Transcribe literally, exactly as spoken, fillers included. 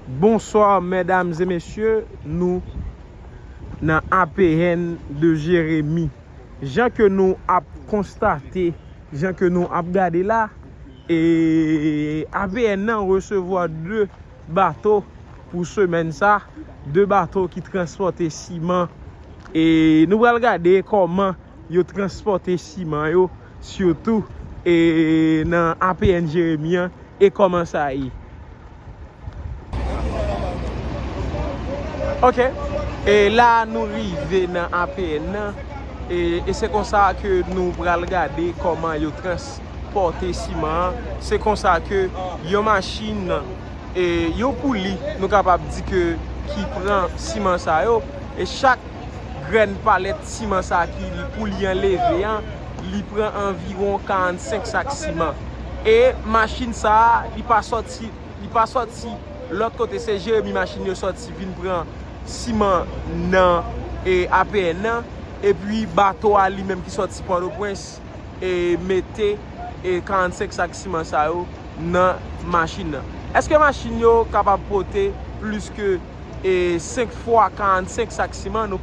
Bonsoir, mesdames et messieurs. Nou nan A P N de Jérémie. Jan ke nou ap konstate, jan ke nou ap gade la, e A P N nan resevwa de bato pou semèn sa, de bato ki transpòte siman. E nou pral gade kòman yo transpòte siman yo, sitou e nan A P N Jeremi an, e kòman sa ye. Ok. E la nou rive nan A P N nan. E, e se konsa ke nou pral gade kòman yo transpòte siman an. Se konsa ke yon machin, e, yon pouli, nou kapab di ke ki pran siman sa yo. E chak grenn palèt siman sa ki li, pouli an leve an, li pran anviwon karannsenk sak siman. E machin sa a, li pa sòti, li pa sòti lòt kote, se Jeremi machin yo sòti vin pran siman nan, e, A P N nan. Epi bato a li menm ki sòti Pòtoprens, e, mete, e, karannsenk sak siman sa yo nan machin nan. Èske machin yo kapab pote plis ke, e, senk fwa karannsenk sak siman? Nou